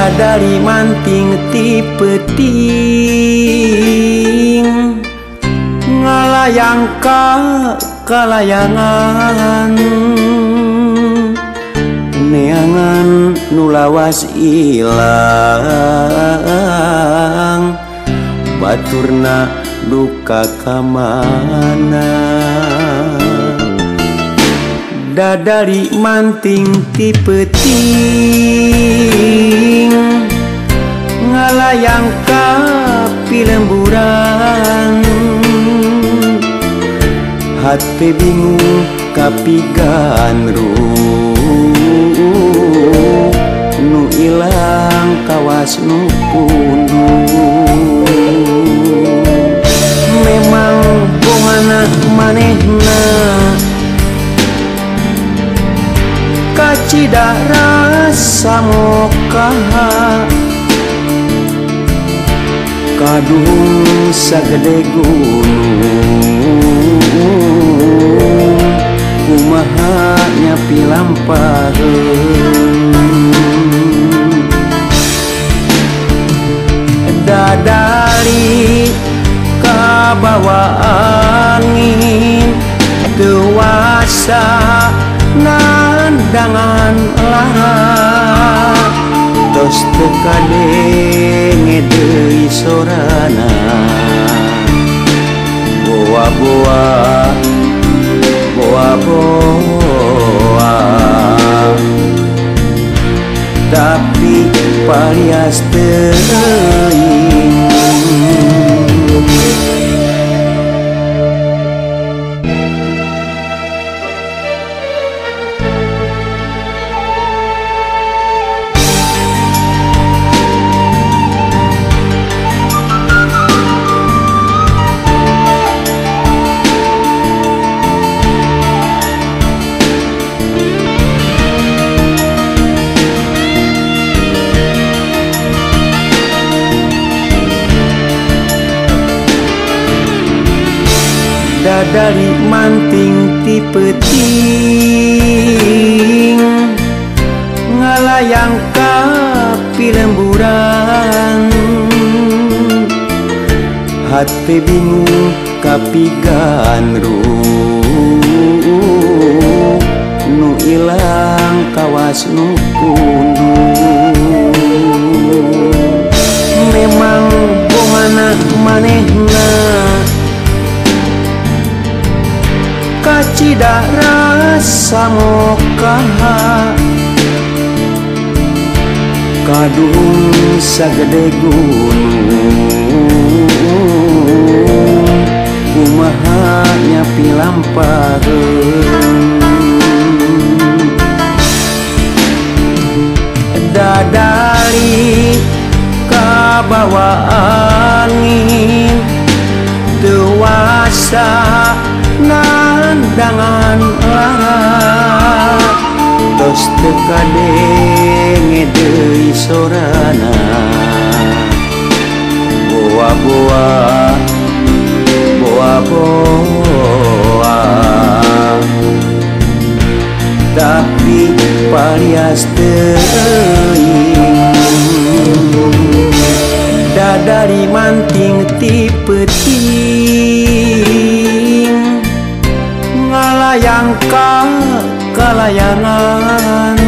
Dadari manting ti peuting ngalayang ka kalayangan neangan nu lawas ilang baturna duka ka mana. Dadari manting ti peuting ngalayang ka pilemburan hati bingung kapiganru nu ilang kawas nu pundu. Memang bongana manehna kacida rasa mokaha kaduhung sagede gunung kumaha nyapi lampaheun. Dadari kabawa angin teu wasa nandangan lara tos teu kadenge deui sorana boa-boa boa-boa tapi palias teuing. Dadari manting ti peuting ngalayang ka pilemburan hati bingung kapiganru nu ilang kawas nu pundu. Memang bongana manehna kacida rasa mokaha kaduhung sagede gunung kumaha nyapi lampaheun. Dadari kabawa angin teu wasa nandangan lara tos teu kadenge deui sorana boa-boa boa-boa tapi palias teuing. Dadari manting ti peuting ngalayang ka kalayangan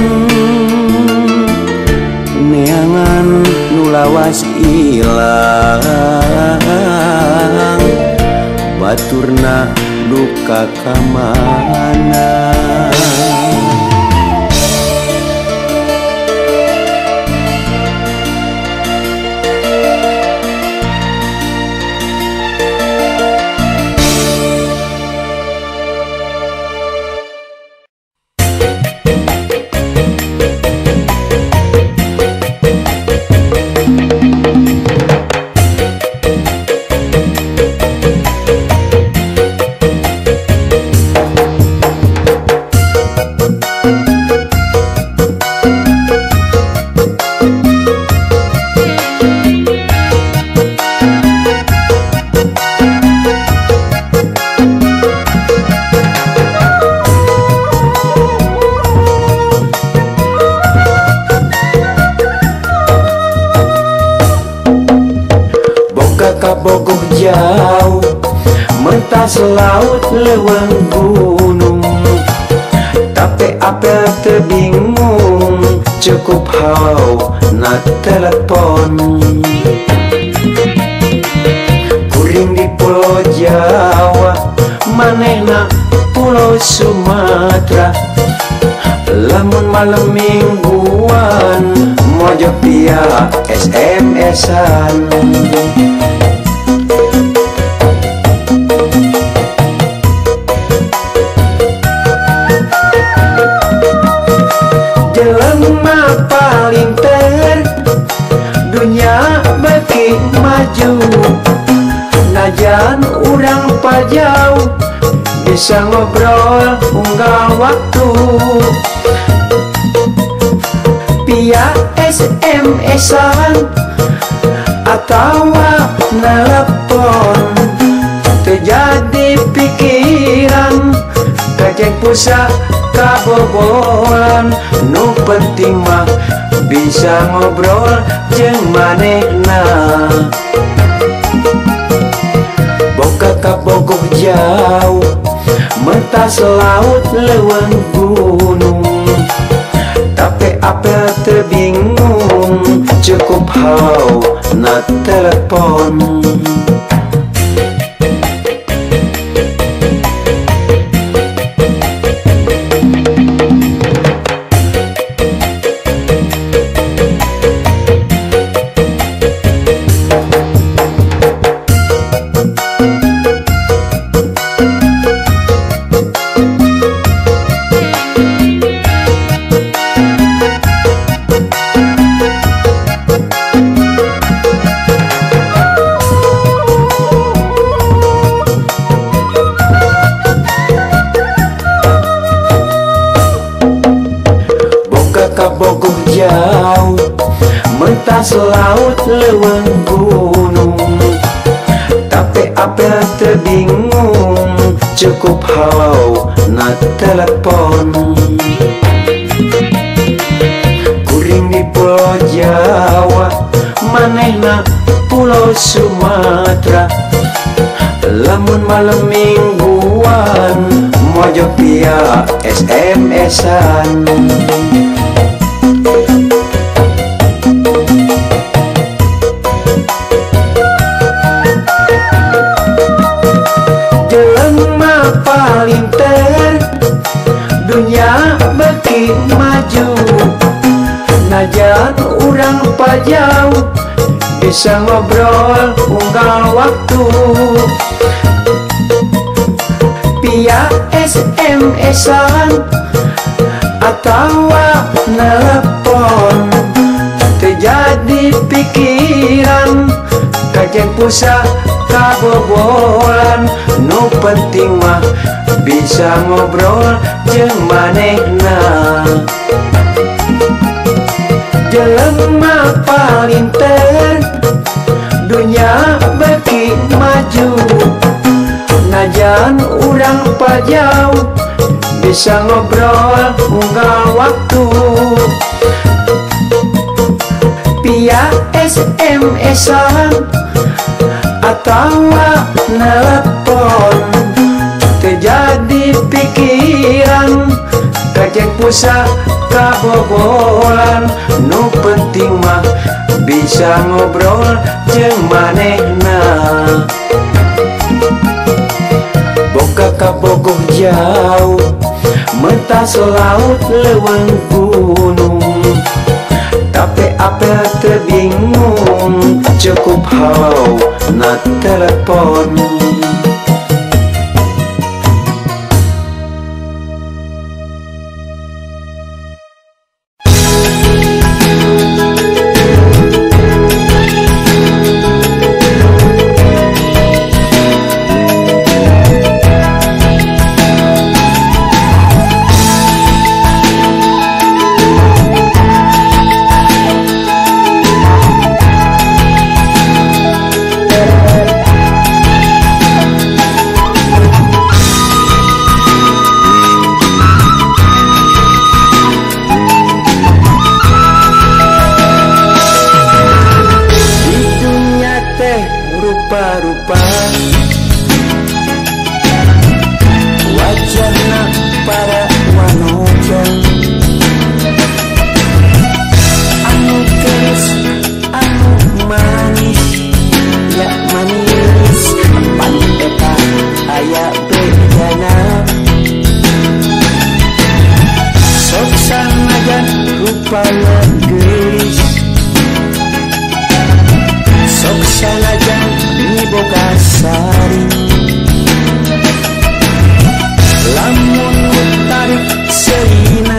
neangan nu lawas ilang baturna duka ka mana. Mentas laut leuweung gunung, tapi apel teu bingung, cukup halo na telepon. Kuring di Pulau Jawa, manehna Pulau Sumatera. Lamun malam mingguan, mojok dia SMS-an. Jelema paling ter, dunia beuki maju. Najan urang pajau, bisa ngobrol unggal waktu. Via SMS-an atawa telepon, terjadi pikiran kajeng pusat kabobolan. Nu penting mah bisa ngobrol jeung manehna. Boga kabogoh jauh, mentas laut leuweung gunung, tapi apel teu bingung, cukup halo na telepon. Kabogoh jauh, mentas laut leuweung gunung, tapi apel teu bingung, cukup halo na telepon. Kuring di Pulau Jawa, manehna Pulau Sumatera. Lamun malam mingguan, mojok via SMS-an. Jelema paling ter, dunia beuki maju. Najan urang pajau, bisa ngobrol unggal waktu. Via SMS-an atawa telepon, terjadi pikiran kajeng pusat kabobolan. Nu penting mah bisa ngobrol jeung manehna. Jelema paling ter, dunia beuki maju. Najan urang pajau, bisa ngobrol unggal waktu. Via SMS-an atawa telepon, terjadi pikiran kajeng pusat kabobolan. Nu penting mah bisa ngobrol jeung manehna. Boga kabogoh jauh, mentas laut leuweung gunung, tapi apel teu bingung, cukup halo na telepon. rupana geulis sok sanajan miboga sari lamun tarik seurina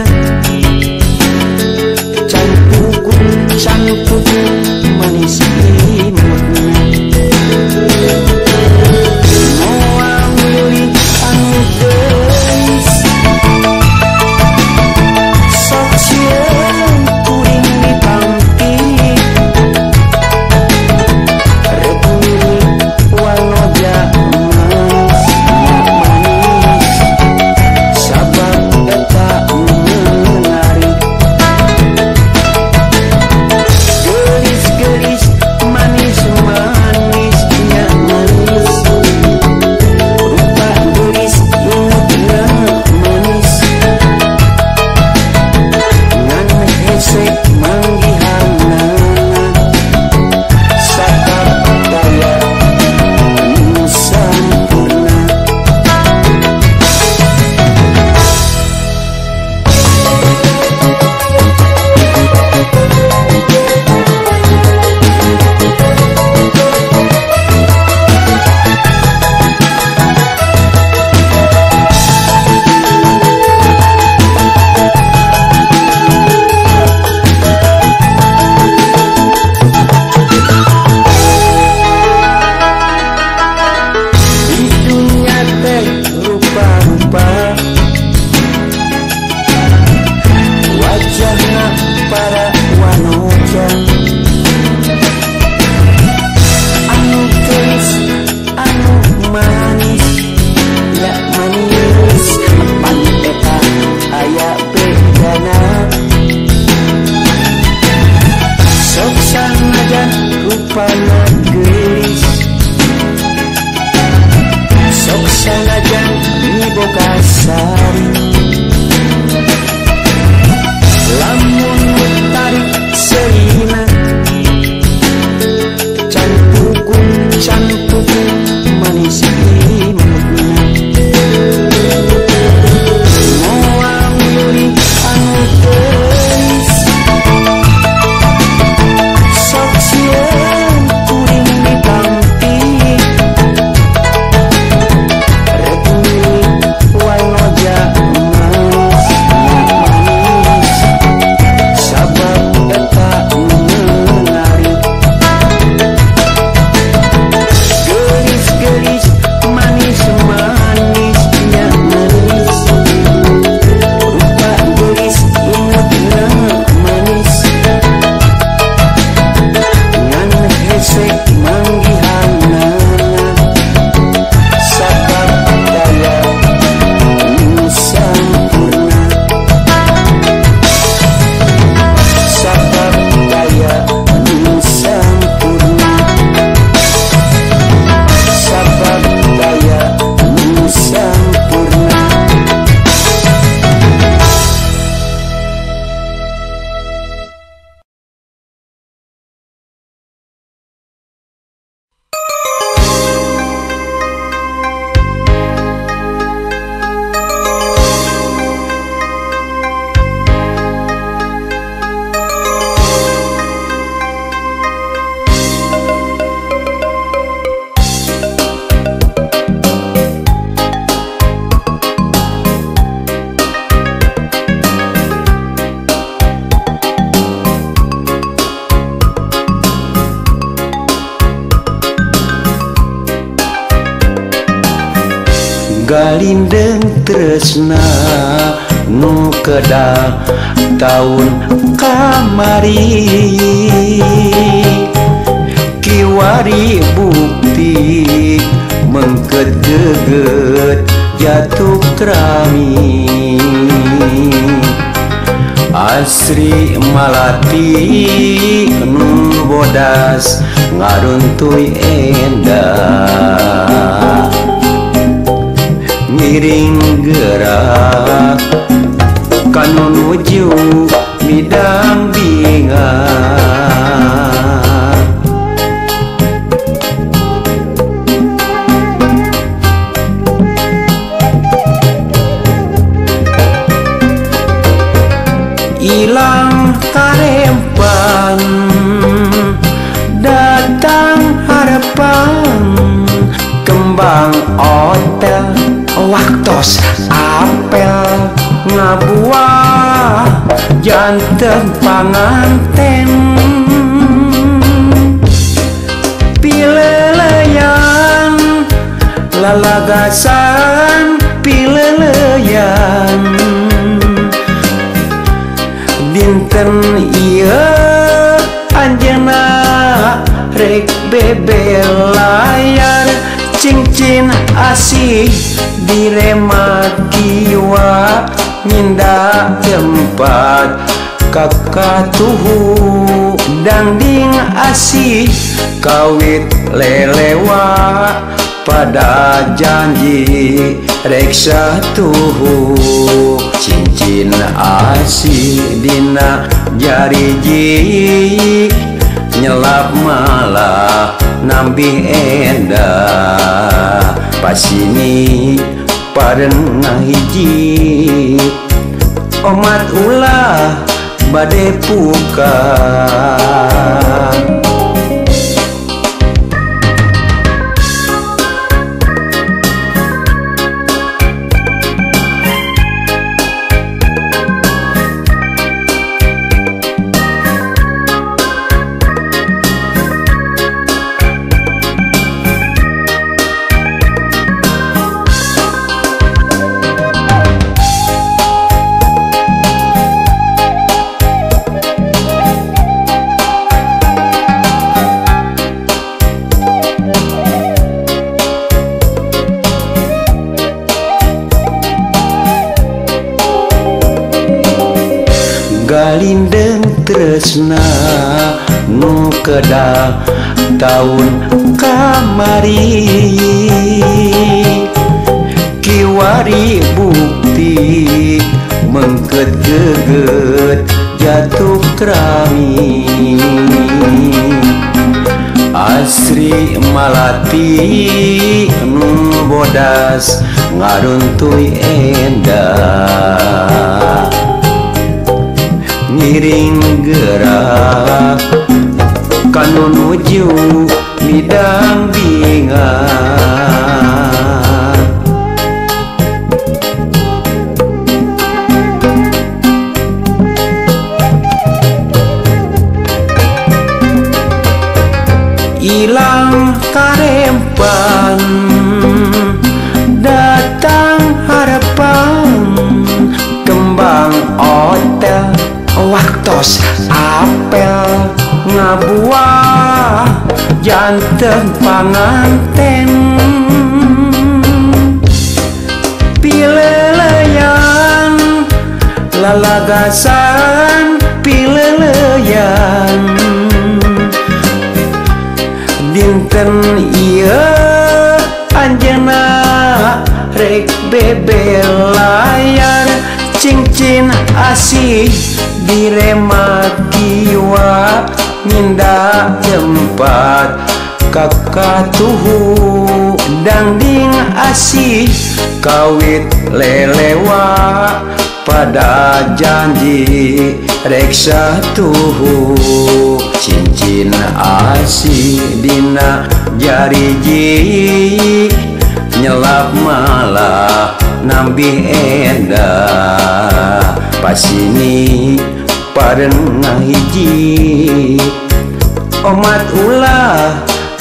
can pugu manis imutna moal meuli anu geulis sok sieun kuring ditampi rek milih wanoja mas manis sabab eta menarik geulis-geulis manis-manis nya manis rupa geulis imutna manis ngan hese manggihanana sabab daya nu sampurna. Di dunia teh rupa-rupa wajahna para wanoja anu geulis anu manis ya manis pan eta aya bedana sok sanajan rupana geulis sok sanajan miboga sari lamun tarik seurina can pugu manis imutna moal meuli anu geulis sok sieun kuring ditampi rek milih wanoja mas manis sabab eta menarik geulis-geulis manis-manis nya manis rupa geulis imutna manis ngan hese manggihanana sabab daya nu sampurna sabab daya nu sampurna sabab daya nu sampurna. Galindeng tresna nu kedah taun kamari kiwari bukti mengket geget jatuh kerami asri malati nu bodas ngaruntuy endah miring gerak kanu nuju midang binga. Ilang karempang datang harapan kembang otel waktos apel ngabuah janten panganten pileleyan lalagasan pileleyan dinten ieu anjeunna rek bebelayar cincin asih diremat kiwa nyinda tempat kakatuhu dangding asih kawit lelewa pada janji rek satuhu cincin asih dina jariji nyelap malah nambih endah pasini parenah hiji omat ulah bade puka. Galindeng tresna nu kedah taun kamari kiwari bukti mengket geget jatuh kerami asri malati nu bodas ngaruntuy endah ngiring gerak kanu nuju midang binga ilang karempang datang harapan kembang otel waktos apel ngabuah janten panganten pileleyan lalagasan pileleyan dinten ieu anjeunna rek bebelayar cincin asih diremat kiwa nyinda tempat kakatuhu dangding asih kawit lelewa pada janji rek satuhu cincin asih dina jariji nyelap malah nambih endah pasini parenah hiji omat ulah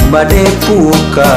bade puka.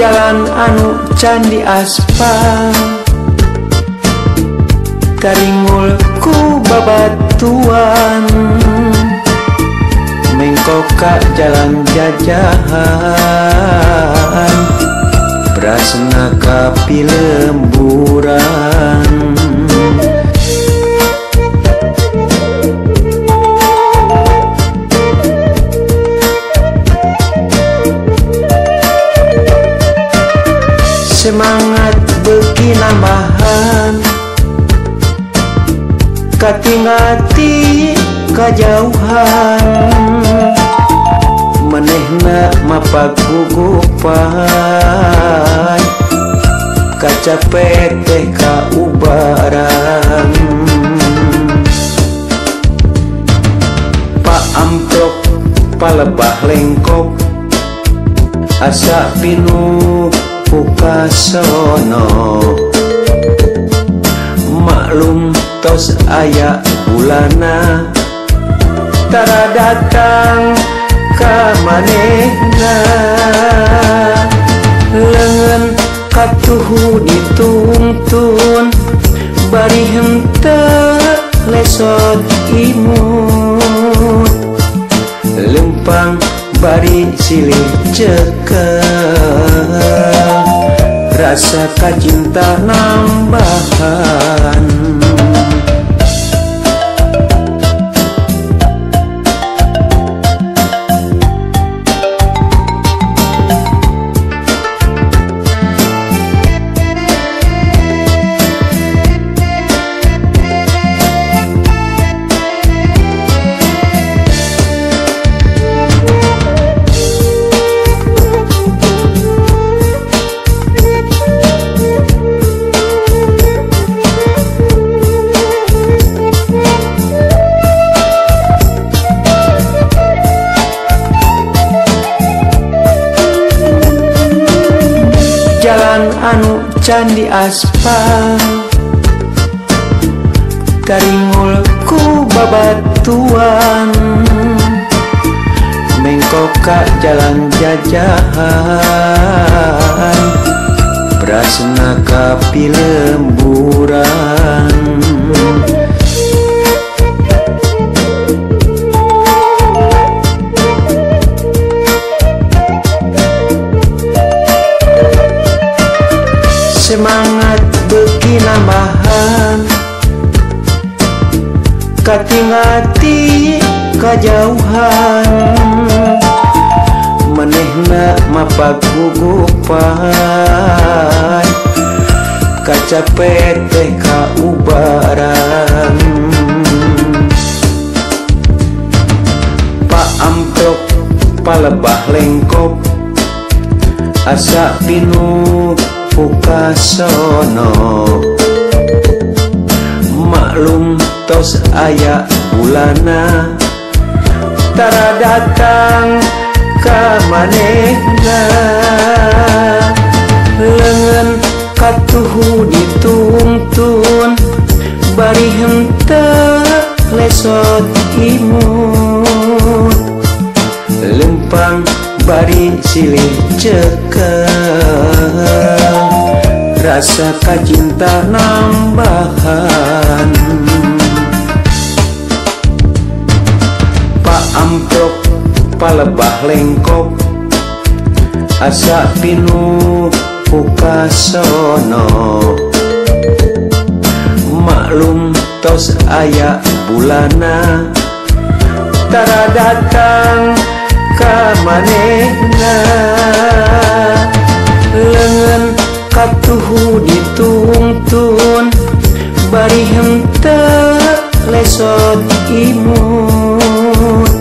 Jalan anu candi aspal taringul ku babatuan mengkok ka jalan jajahan brasna ka pilemburan. Semangat beuki nambahan katingati kajauhan manehna mapak gugupan kacape teh kaubaran. Pak amprok palebah lengkok asa pinuh ku kasono maklum tos aya bulana tara datang ka manehna leungeun katuhu dituntun bari henteu lesot imut lempang bari silih cekel rasa kacinta nambahan. Jalan anu candi aspal taringul ku babatuan mengkok ka jalan jajahan brasna ka pilemburan. Semangat beuki nambahan katingati kajauhan manehna mapak gugupan kacape teh kaubaran. Pak amprok palebah lengkop asa pinuh ku kasono maklum tos aya bulana tara datang ka manehna leungeun katuhu dituntun bari henteu lesot imut lempang bari silih cekel rasa kacinta nambahan. Pak amprok palebah lengkok asa pinuh ku kasono maklum tos aya bulana tara datang ka manehna leungeun katuhu dituntun bari henteu lesot imut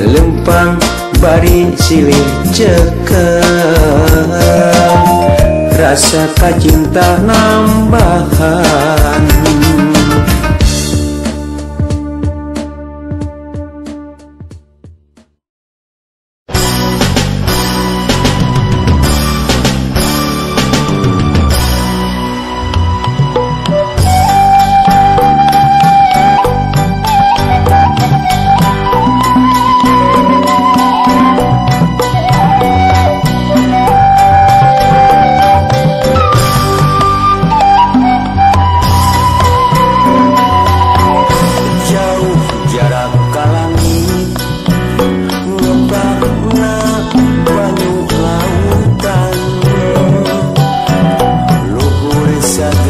lempang bari silih cekel rasa kacinta nambahan.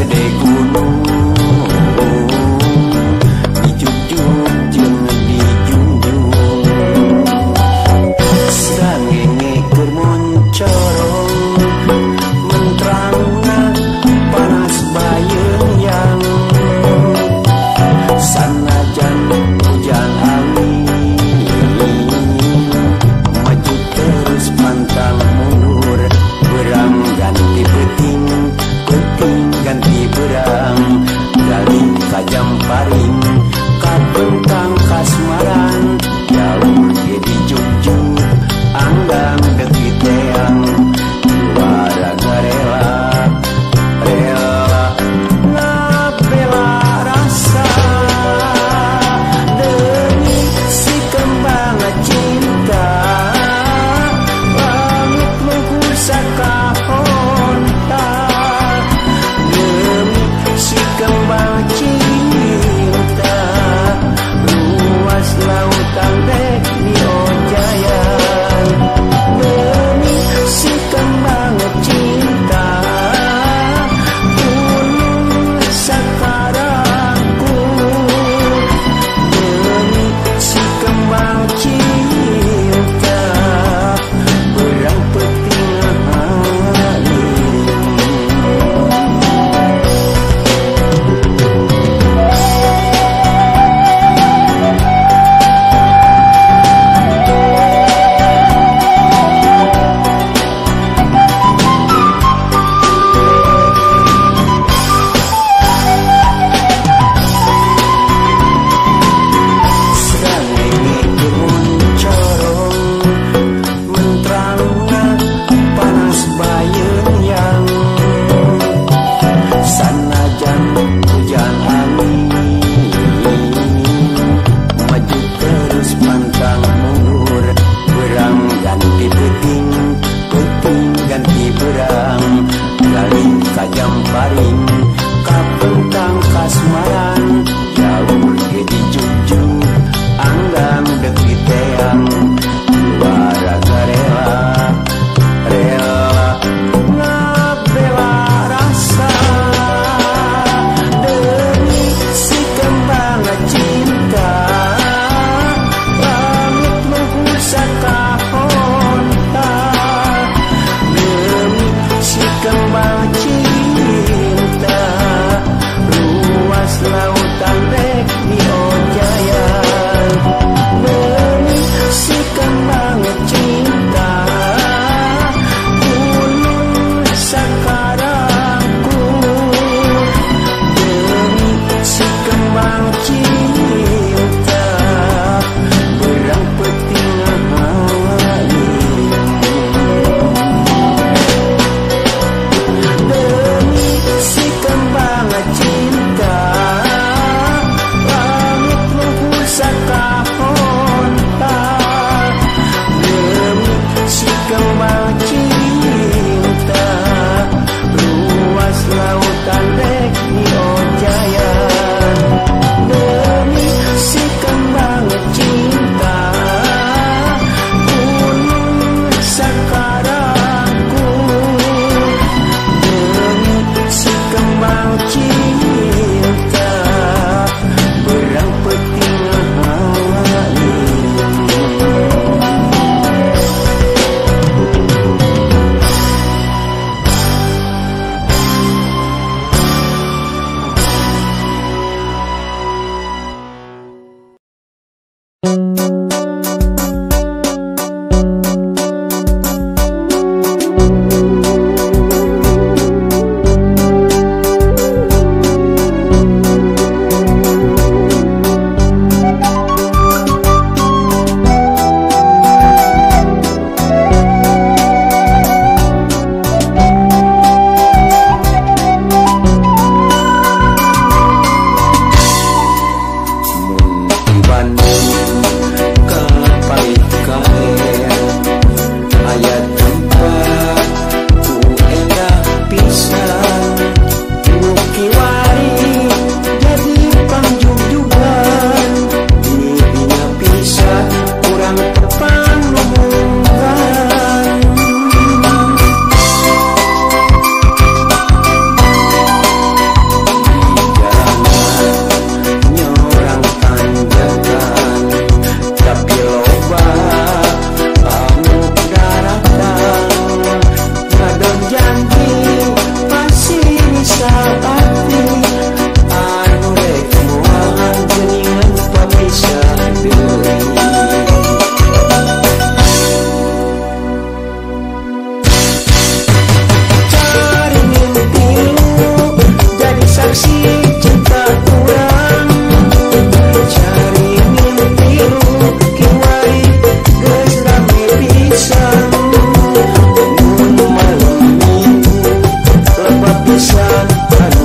Sagede gunung dijugjug jeung dijunjung. Srengenge keur moncorong mentrangna panas bayeung. Sanajan hujan angin maju terus pantang mundur. Berang ganti peuting, peuting ganti berang.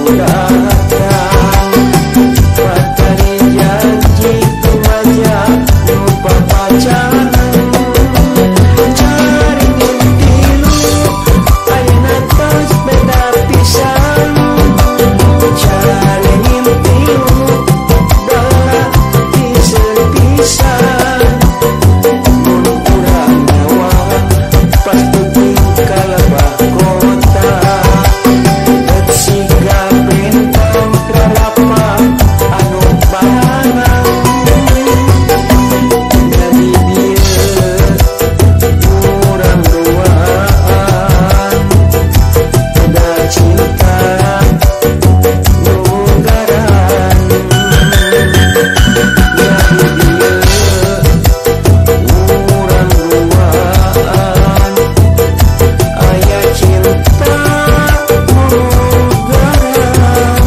Datang patani janji tumaja lupa pacaran. Caringin tilu ayeuna tos beda pisan. Caringin tilu dola pisan. Mun urang nyawa pas peuting ka lebah kota. Dek siga bentang rarapa anu baranang. Jadi bieu urang duaan beda cinta nu garan. Jadi bieu urang duaan aya cinta nu garan.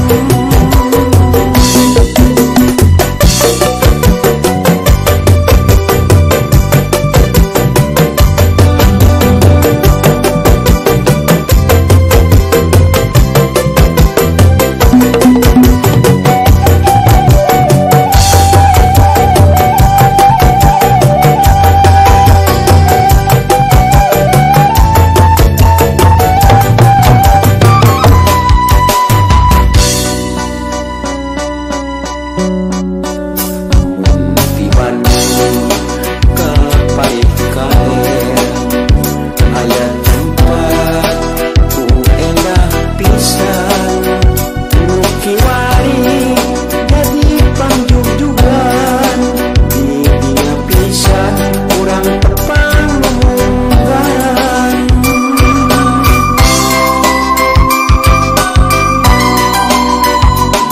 Di Bandung ka Parit Kaler aya tempat ku endah pisan. Nu kiwari jadi pangjugjugan. Di dinya pisan urang tepang munggaran.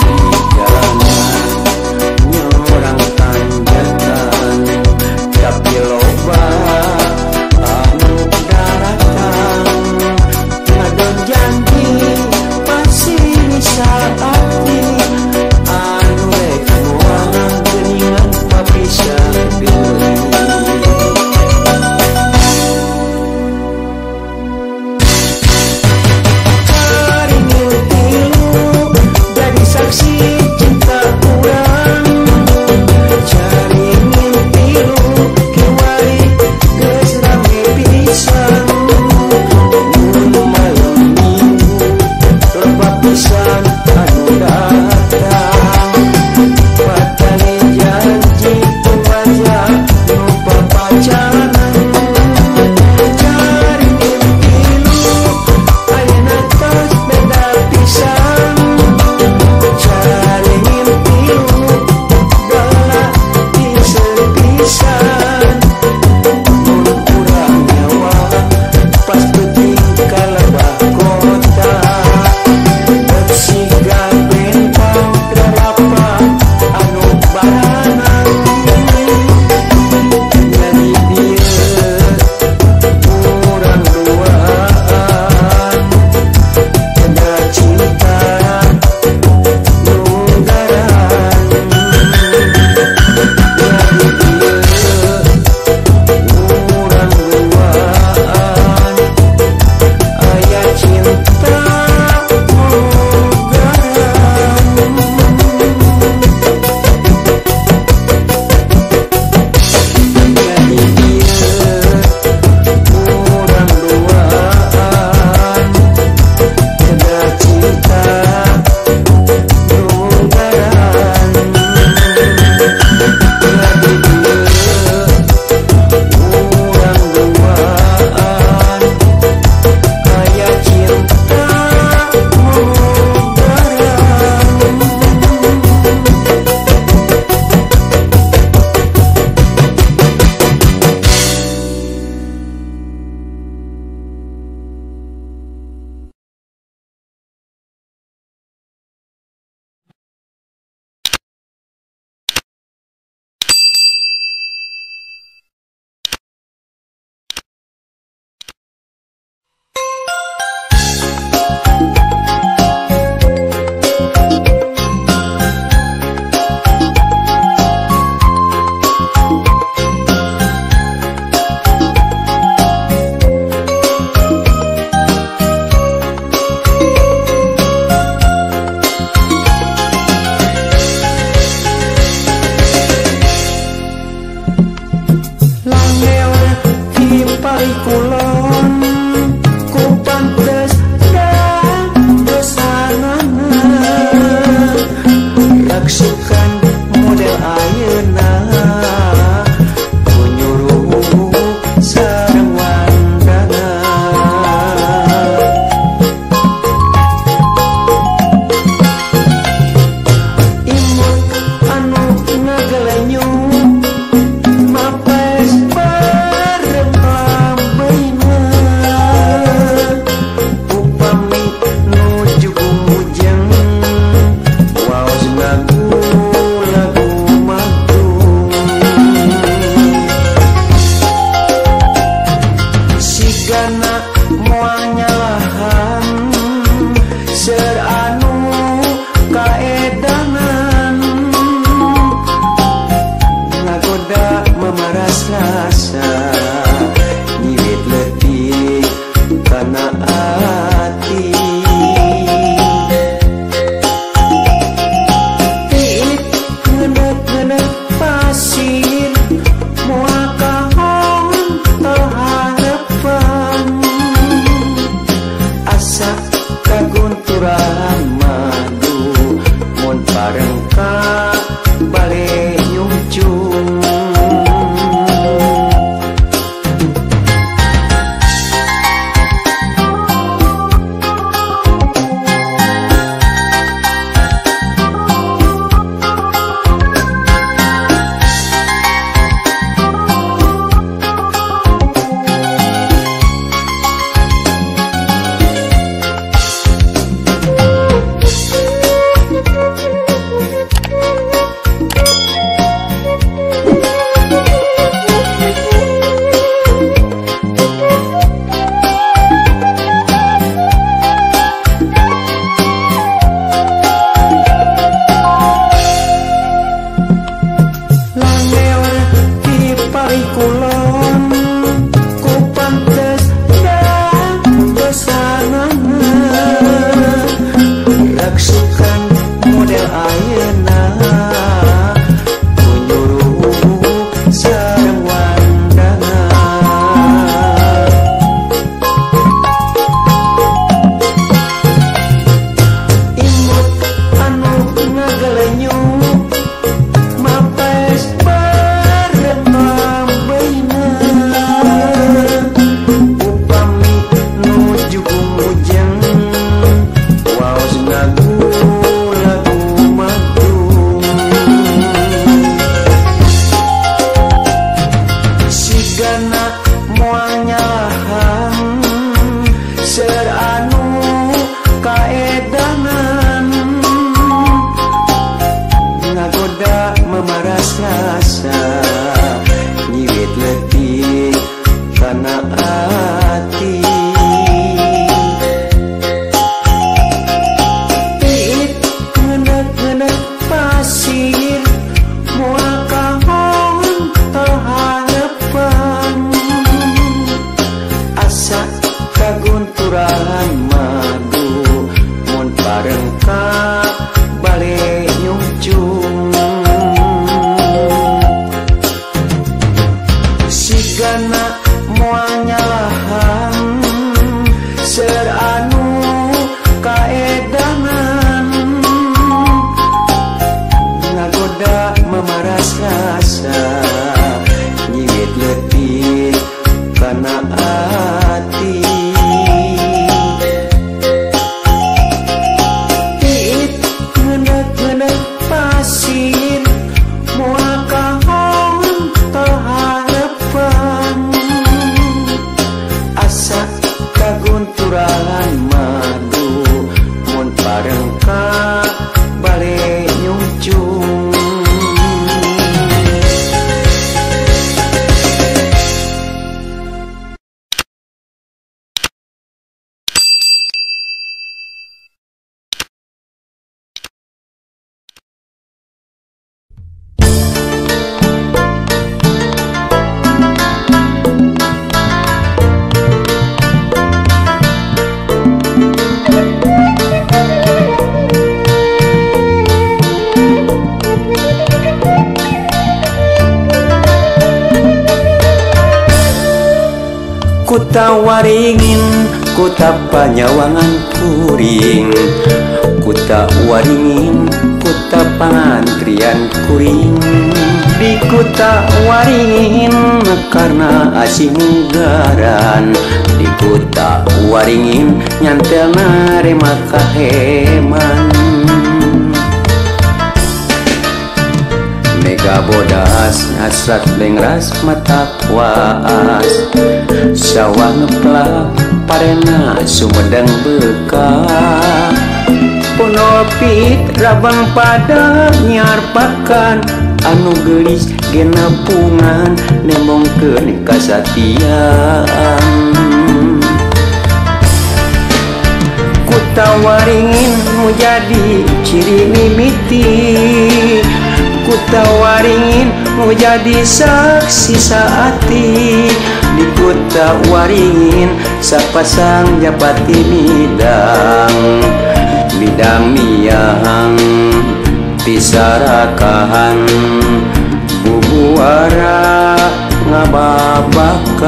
Di jalanan nyorang tanjakan, tapi loba anu daratang. Ngadon janji pasti bisa ati anu rek moal geuningan papisah deui. Caringin tilu jadi saksi cinta urang. Caringin tilu kiwari geus rame pisan. Mun malam minggu loba pisan anu datang. Patani janji tumaja lupa pacaran. Caringin tilu ayeuna tos beda pisan. Caringin tilu dola pisan. Mun urang nyawa pas peuting ka lebah kota. Dek siga parengka bale nyungcung sigana moal nyalahan seur anu kaedangan ngagoda memaras rasa nyigit leutik kana ati tiit ngeuneuh-ngeuneuh pasir moal kahontol harepan asa kagunturan madu mun parengka bale nyungcung. Kuta Waringin, kuta panyawangan kuring. Kuta Waringin, kuta pangantrian kuring. Di Kuta Waringin karena asih munggaran. Di Kuta Waringin nyantel narema kaheman. Mega bodas hasrat lengras mata kuas. Sawah ngeplak parena Sumedang bekah. Ponopit rabang pada nyarpakan anu geulis genepungan nemongkeun kasatiaan. Kuta Waringin nu jadi ciri mimiti. Kuta Waringin nu jadi saksi saati. Di Kuta Waringin sapasang japati midang. Midang miang pisarakahan bubuara ngababakan.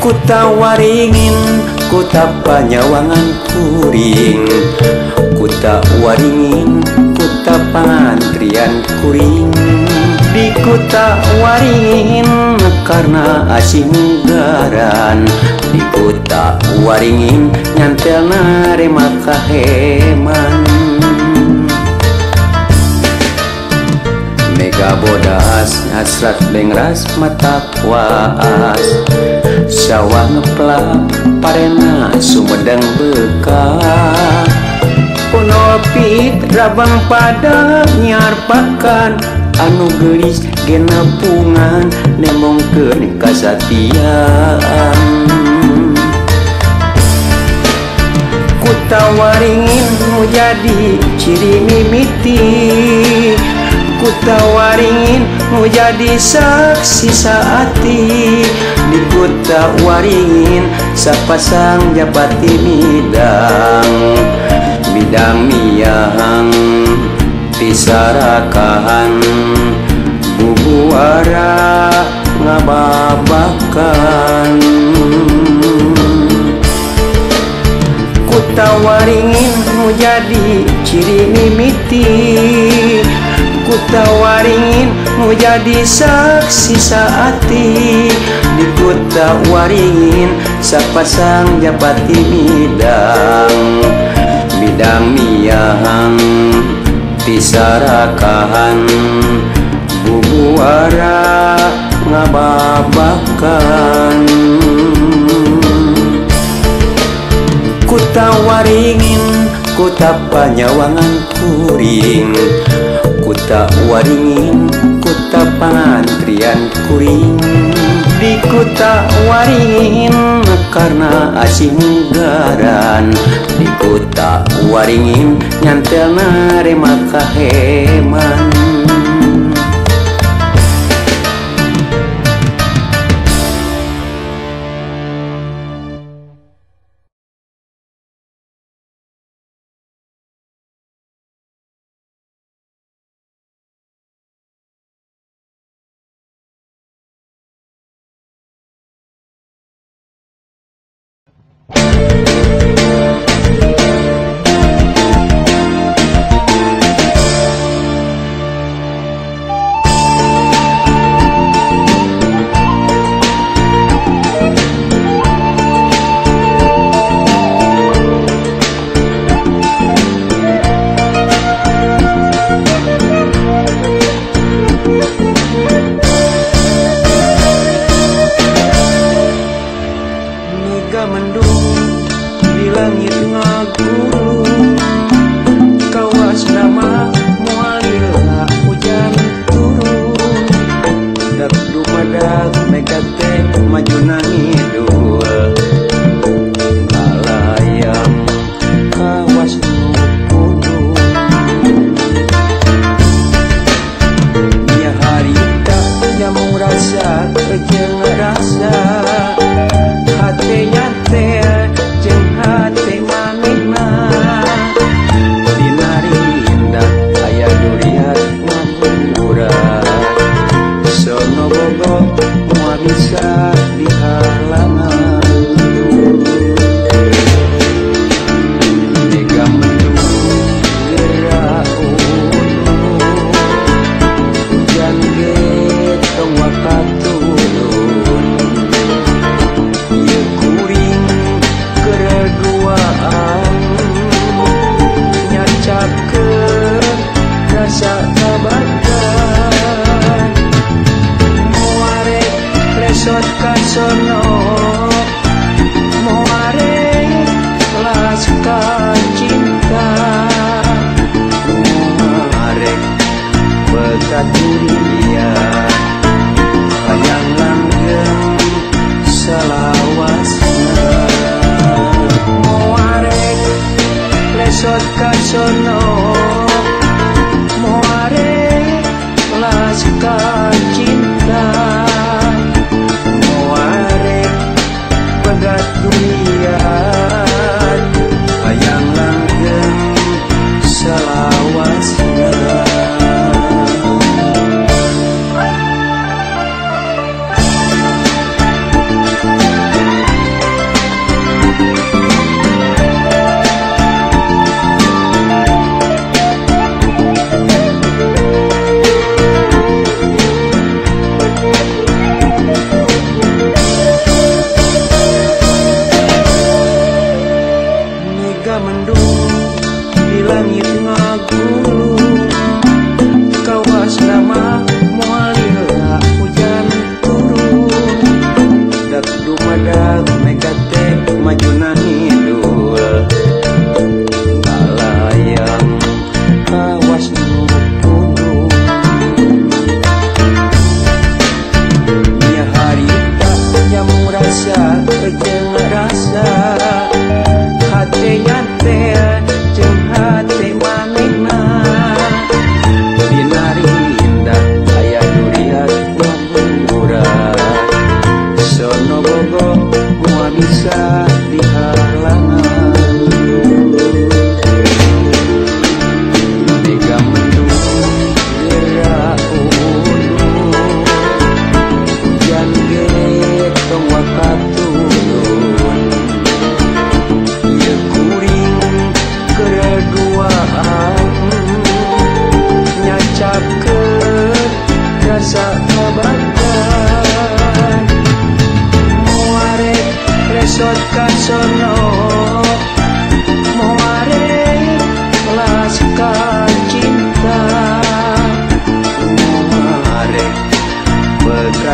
Kuta Waringin, kuta panyawangan kuring. Kuta Waringin, kuta pangantrian kuring. Di Kuta Waringin karena asih munggaran. Di Kuta Waringin nyantel narema kaheman. Mega bodas hasrat lengras mata kuas. Sawah ngeplak parena Sumedang bekah. Ponopit rabang pada nyarpakan anu geulis genepungan nemongkeun kasatiaan. Kuta Waringin nu jadi ciri mimiti. Kuta Waringin nu jadi saksi saati. Di Kuta Waringin sapasang japati midang. Midang miang pisarakahan bubuara ngababakan. Kuta Waringin nu jadi ciri mimiti. Kuta Waringin nu jadi saksi saati. Di Kuta Waringin sapasang japati midang. Midang miang pisarakahan bubuara ngababakan. Kuta Waringin kuta panyawangan kuring, Kuta Waringin kuta pangantrian kuring. Di Kuta Waringin karena asih munggaran, di Kuta Waringin nyantel narema kaheman.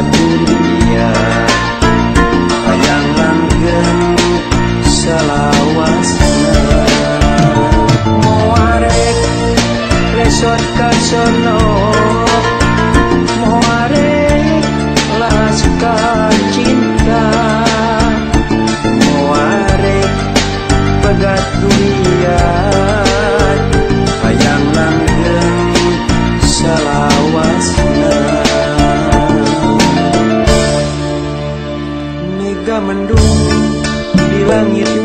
Dunia hayang langgeng selawase. Leungit.